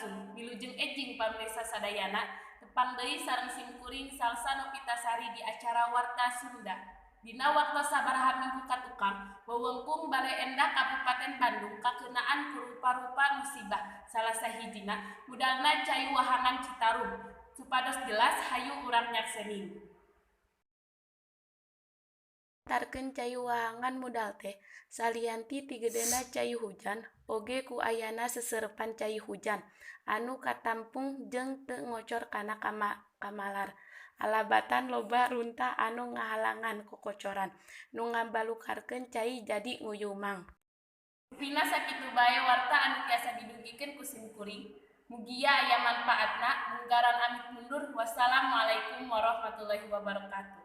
Sampurasun. Wilujeng enjing, pamirsa sadayana. Tepang deui sareng simkuring, Salsa Novitasari, di acara Warta Sunda. Dina waktos sabaraha minggu katukang, wewengkon Baleendah, Kabupaten Bandung, kakeunaan ku rupa-rupa musibah. Salah sahijina mudalna cai wahangan Citarum. Supados jelas, hayu urang nyaksenin. Tarkeun cai wahangan mudal teh, salian ti tigedena cai hujan, oge ku ayana seserepan cai hujan anu katampung jeung teu ngocor kana kamalar. Alabatan loba runtah anu ngahalangan kokocoran, nu ngabalukarkeun cai jadi nguyumang. Rupina sakitu bae warta anu tiasa didugikeun ku simkuring. Mugia aya manfaatna. Munggaran amit mundur. Wassalamualaikum warahmatullahi wabarakatuh.